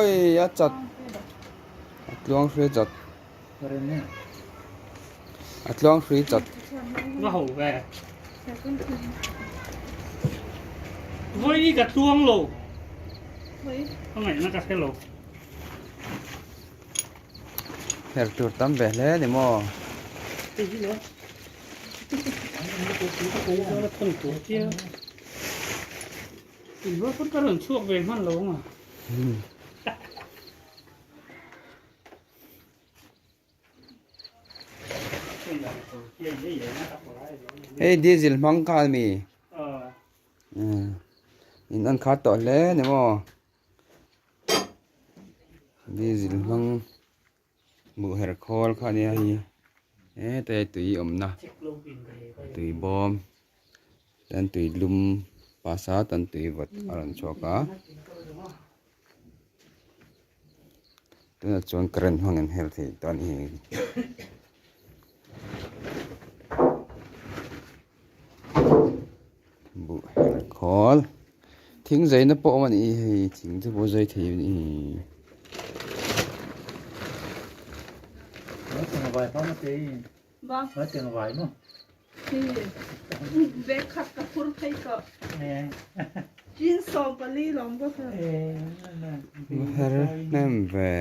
Oi a chat a tluang hrui a chat a tluang hrui chat. Va ho ve. Vawi ka tluang lo. Ka ngaihna ka hre lo. Her tur tam ve hle ni maw? Hei diesel hmang kha a mi? In an khat tawh hle ni maw? Diesel hmang hmuh her khawl kha ania hei hetlai tui awmna tui bawm chuan tui lum pasa chuan tui vawt a rawn chhuak a tunah chuan current hmang in her thei tawh a ni. Buh her khawl thing zaina pawh a awm a ni hei thing te pawh zai thei a ni. Buh her hnem ve.